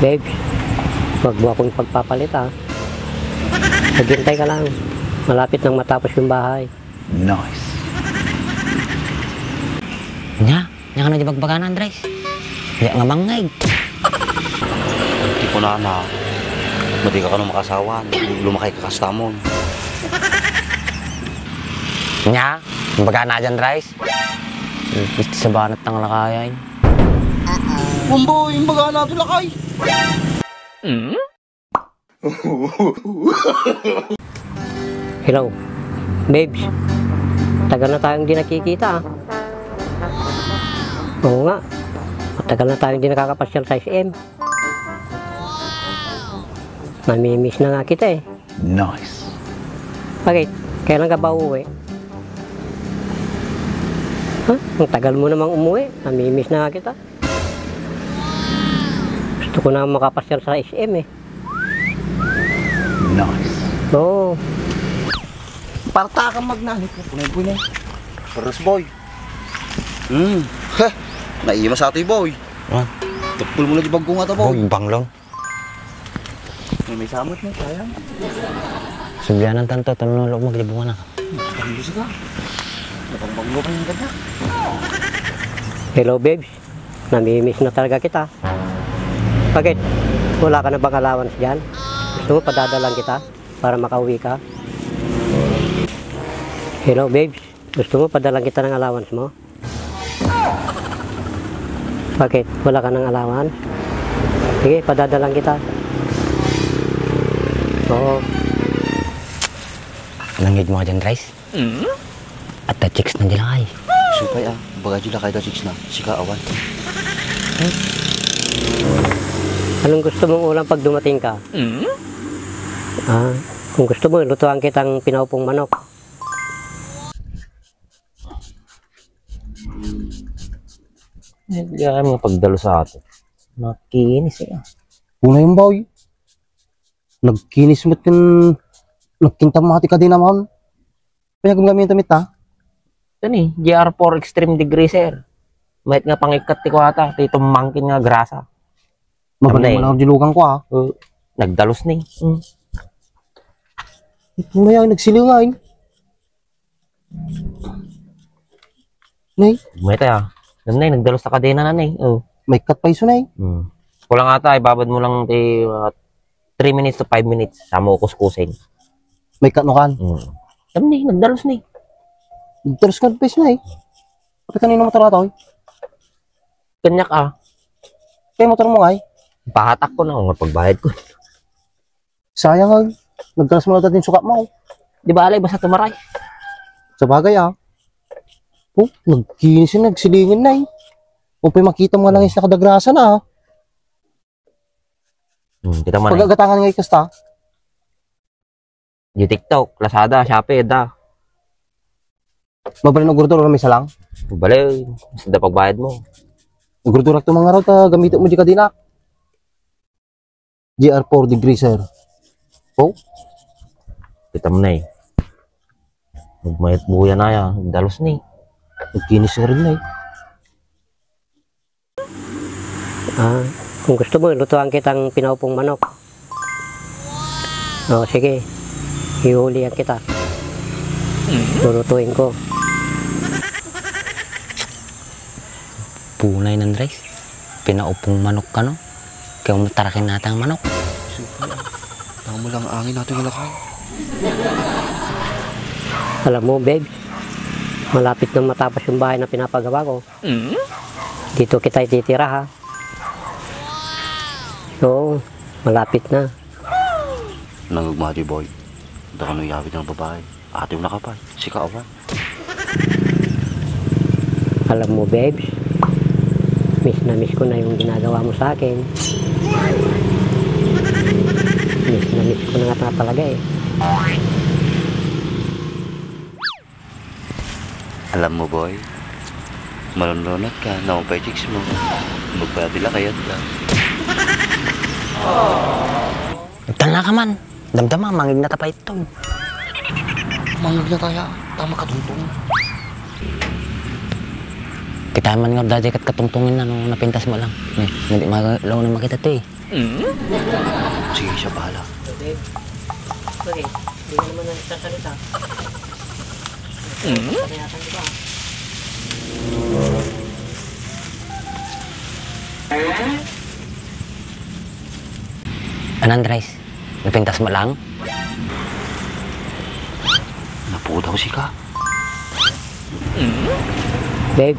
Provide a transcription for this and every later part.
Babe, wag mo akong pagpapalit ha. Maghintay ka lang. Malapit nang matapos yung bahay. Nice. Nya ka na di bagbagan, Andres. Kaya nga mangay. Hindi ko na anak. Madi ka nung makasawan. Lumakay ka kastamon. Nya, bagbagan na dyan, Andres. Gusto sa banat ng lakayan. Bumboy, baga natin lakay. Hello, babes. Tagal na tayong di nakikita ah. Oo nga. Matagal na tayong di nakakapasyal sa SM. Namimiss na nga kita eh. Nice. Bakit? Kailan ka ba uuwi? Ha? Ang tagal mo namang umuwi. Namimiss na nga kita. Gusto ko na makapasyal sa SM eh. Nice. Oo. Parta kang magnanit na punay-punay. Paras boy. Heh. Naiima sa atin boy. Ah? Tupul mo na di bagong ata boy. Boy, banglong. May samot na, sayang. Sublihan ng tanto, tanong na loob maglibungan na. Panggulo ka. Napangbanglo ka yung ganda. Hello babes. Namimiss na talaga kita. Bakit? Wala ka na bang allowance dyan? Gusto mo padadalan kita para makauwi ka? Hello babes. Gusto mo padalan kita ng allowance mo? Bakit? Wala ka ng allowance? Sige, padadalan kita. Oo. Nangig mo ka dyan, Andres? At the chicks na dilakay. Supay ah. Baga dyan lakay da chicks na. Sika awan. Anong gusto mong ulam pag dumating ka? Kung gusto mo, lutuan kitang pinaupong manok. Hindi ka mga pagdalo sa atin. Nakinis eh. Una yung boy. Nagkinis mo't yung nagkintamati ka din naman. Kaya gumagamit tamit ha? Ito ni, GR4 Extreme Degree, sir. Mahit nga pangikat ti ko ata. Ito mangkin nga grasa. Magaling mo na dilugan ko ha. Nagdalos ni. Maya nagsilingain. Nay, Mahit ah. Alam na nagdalos sa kadena na ni. may cut pa iso nay. Kulang ata, ibabad mo lang 3 minutes to 5 minutes. Sama ko kuskusin. May cut no kan. Alam ni, nagdalos ni. Terus ka pa iso nay. Pati kanino motor ato? Kanyak ah. Kaya motor mo ay. Pahatak ko na kung pagbayad ko. Sayang ay. Nagkalas mo na din sukat mo. Di ba alay, basta tumaray. Sa bagay ha. Oh, nagkinis yun, nagsilingin na eh. Kung pa makita mo lang is nakadagrasa na ha. Kita man Pagagatangan nga ikasta. Yung TikTok, Lazada, Shopee, da. Mabalin ng gurdura may salang. Balay, basta pagbayad mo. Gurdura ito mga raw ta gamitin mo di ka dinak. GR4 degree sir. Oh, Kita mo na eh. Magmayat buya na yan. Dalos ni. nagkinis ka rin na eh. Kung gusto mo, lutuan kitang pinaupong manok. Oo, sige. Ihulihan kita. Lutuin ko. Punay ng Andres. Pinaupong manok ka no? Kaya matarakin natin ang manok. Supay ah. Tama mo lang angin natin nga lakay. Alam mo, babe, malapit nang matapos yung bahay na pinapagawa ko. Dito kita ititira ha. Oo, malapit na. Nangugmati boy. Daka nung yawit ng babae. Ate mo nakapay. Sika awan. Alam mo, babes, miss na miss ko na yung ginagawa mo sa akin. Miss na miss ko na nga talaga eh. Alam mo boy. Malunod ka. Nakumpay chicks mo. Magpadila kayo ka. Tala ka man. Damdama, mangig na tapay ito. Mangag na tayo. Tama ka tuntong. Kita man nga dati kat katungtungin na nung napintas mo lang. Hindi malaw na makita to eh. Sige, siya bahala. Babe, bakit? Hindi ka naman nagsasalita. Pabayatan di ba? Ano Andres? Napintas mo lang? Napudaw si ka. Babe,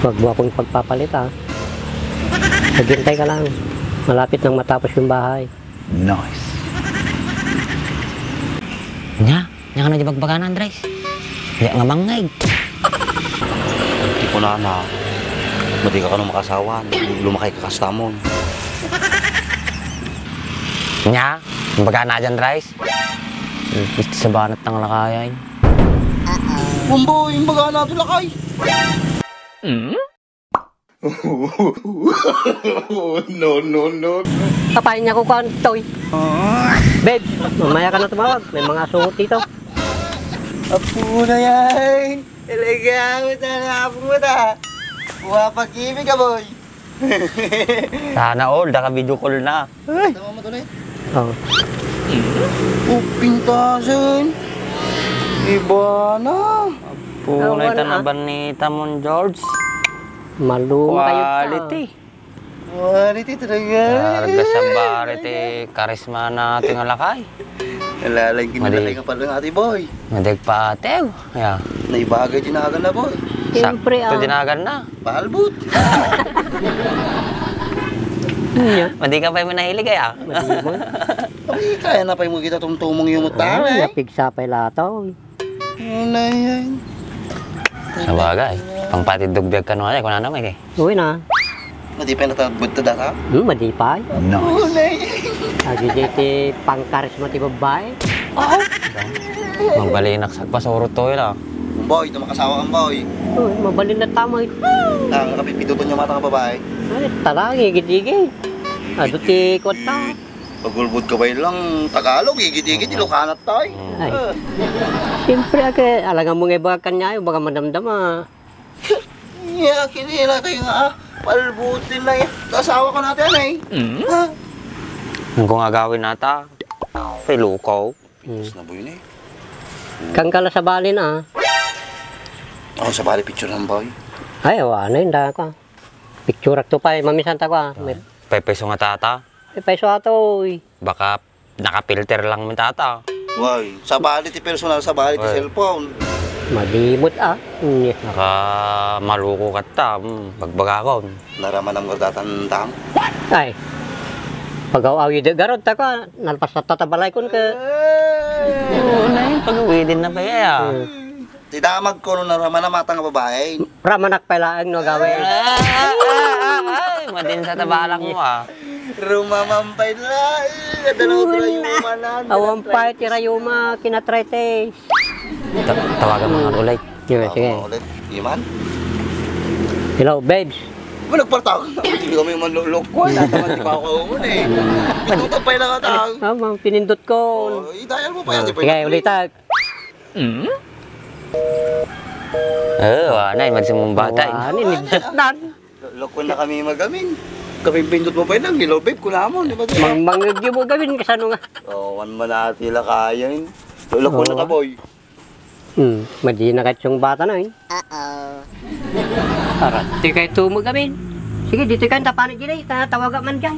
huwag mo akong pagpapalit ha. Maghintay ka lang. Malapit nang matapos yung bahay. Nice. Nya ka na di bagbagan Andres. Hindi nga mangay. Hindi ko na anak. Madi ka nung makasawa. Lumakay ka kastamon. Nya, baga na dyan Andres. Gusto sa banat ng lakayan. Bumboy, yung baga natin lakay. Papayin niya ko kung toy. Babe, mamaya ka na tumawag. May mga sungot dito. Apo na yan. Talaga, apo mo na. Buha pag-ibig ka, boy. Sana all, naka-video call na. Tama mo to na Oh. pintasan. Iba na. Punay Awan, ta na banita mo, George. Maluma kayo. Quality. Quality talaga. Karga sa barite, karisma na ating alakay. Nalalagin na Mali. ka pala ng ate, boy. Madig pa atew. Yeah. Naibagay dinagan na, boy. Siyempre Sakto dinagan na. Pahalbut. Niya. Madi ka pa yung nahilig ay ah. Ay, kaya na pa yung kita tumtumong yung mutang, eh. Napigsa pa lataw. Ano na yan? Sa bagay. Pangpatid dugbiyag ka nung ay, kung ano may kay. Uwi na. Hindi pa natabot na data? Madipay. Oo na yan. Agi diti pangkarisma ti babae. Magbalinak sa pasurot to yun ah. Boy, ito makasawa kang boy. Uy, mabalin na tama. Ang kapipituton yung mata ng babae. Ay, talangi, gigigig. Ado ti kota. Pagulbud ka ba yun lang, Tagalog, igit-igit, Ilocanat tayo. Ay. Siyempre, ake, alangan mo nga ba kanya, yung baka madamdama. Yeah, kinila kayo nga, palbutin na yan. Kasawa ko natin eh. Ha? Kung agawin nata, pilukaw. Tapos na boy na eh. Kang kala sa bali na. Ako sa bali picture ng boy. Ay, ano yun, dahil ko. Picture to pa, mamisanta ko. May Pepeso nga tata. peso ato, uy. Baka nakapilter lang mo tata. Boy, sa bali ti personal, sa bali ti Ay. cellphone. Madimot ah. Naka maluko ka ta. Bagbagakon. Naraman ang gardatan tam. Ay. Pag-awi de garot ta ko, nalpas na tatabalay kon ka. Oo na yun. Pag-uwi din na ba ya? Ti damag ko nung naraman na matang babae. Ramanak pala ang no gawin. Ay, madin sa tabalak mo ah. Rumamampay na. Dalaw trayuman na. Awang pa tirayuma kinatrete. Tawagan mo nga ulit. Sige, sige. Ulit. Iman? Hello, babes. Ba nagpartawag na? Hindi kami manlulok ko. Nataman di pa ako umun eh. Pitutan pa yung tao. Amang pinindot ko. Idayal mo pa yan. Sige, ulitan. Oo, anay, madsimong bata. Ani, nindot na. Loko na kami magamin. Kami pindot mo pa yun lang. Hello babe, kunamon. Di ba? Mangmangagyo mo gawin kasano nga. Oo, one man natin lang kaya yun. Loko na ka boy. Madi na kahit yung bata na eh. Para, di kayo tumo gawin. Sige, dito kayo tapanin dyan eh. Tawagan man dyan.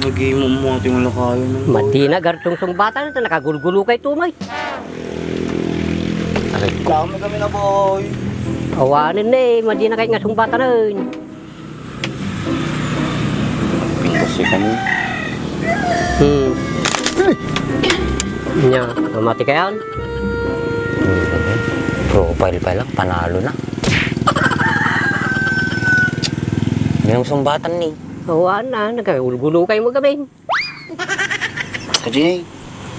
Nag-game mo ating wala kaya nun. Madi na gartong song bata na nakagulgulo kay tumay. Dami kami na boy. Awanin na eh. Madi na kahit nga song bata na eh. Pintas kami. Nya, mamati kayan. Profile pa lang, panalo na. Yung sumbatan ni. Awan na, nagagulgulo kayo mo gawin. Kajinay.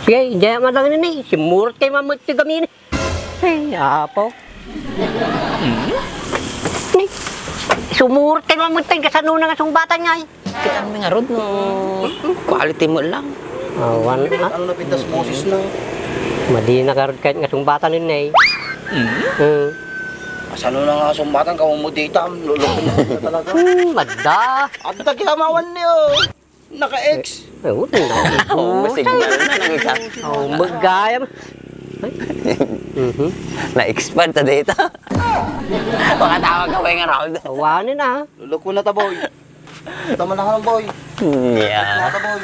Sige, diyan man lang nini. Simurot kayo mamut ka gamin. Ay, apo. Ni, sumurot kayo mamut kayo kasano na nga song bata niya eh. Kita kami nga rod no. Quality mo lang. Awan na. Ano na pintas Moses na? Madi na karod kahit nga song bata nini eh. Asano na nga sumbatan ka mo dita. Lulupin na talaga. Madda. At nagkamawan niyo. Naka-ex. Oo, Masignal na nag-exam. magaya. Na-expand ta data. Baka tawag ka pa yung around. Awanin na. Lulok ko na ta, boy. Tama na ka lang, boy. Yeah. Tama, boy.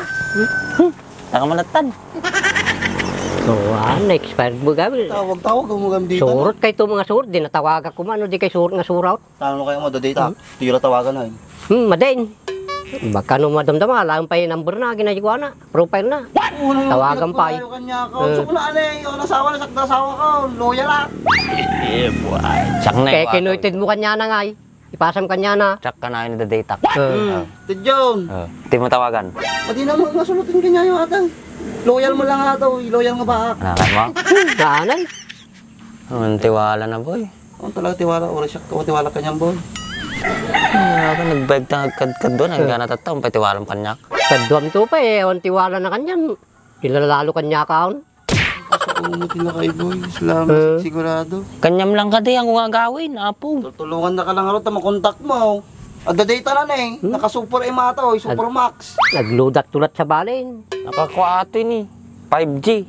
Nakamalatan. Expired mo gabi. Tawag mo gam dita. Surot kay to mga surot. Di natawagan ko man. Di kay surot nga suraut. Ano kayo mo, dita? Tira tawagan na. Madain. Baka no madamdama. Alam pa yung number na. Ginagawa na. Profile na. Tawagan pa. Ayaw kanya ka. So kung na eh. Yung nasawa na sakta asawa ka. Loyal lang. Yeah, boy. Tsak na Kaya kinuited mo kanya na nga. Ipasam kanya na. Tsak ka na yun na data. Tidyon. Di mo tawagan. Pati na mo masulutin kanya yung atang. Loyal mo lang nga daw. Loyal nga ba? Anakan mo? Naanan. Ang tiwala na boy. Ang talaga tiwala. Oras siya. Tiwala kanyang boy. Ako nag-bike na nagkadkad doon. Ang gana tataw. Patiwalang kanyak. Kaduam to pa eh. Ang tiwala na kanyan. Ilalalo kanya kaon. Umuti na kay boy. Salamat. Sigurado. Kanyam lang ka di ang gagawin. Apo. Tutulungan na ka lang aro. Makontak mo. Ada data na eh. Naka-super mata o. Super max. Nagludat tulat sa balin. Nakakuha ato yun eh. 5G.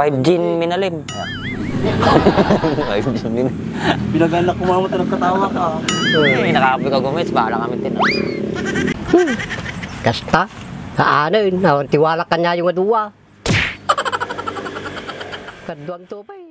5G minalim. 5G minalim. Binaganak ko mamot na nagkatawa ka. Nakapoy ka gumits. Bahala kami tin. Kasta. Kaano yun. Tiwala kanya yung aduwa. Kaduam to pa eh.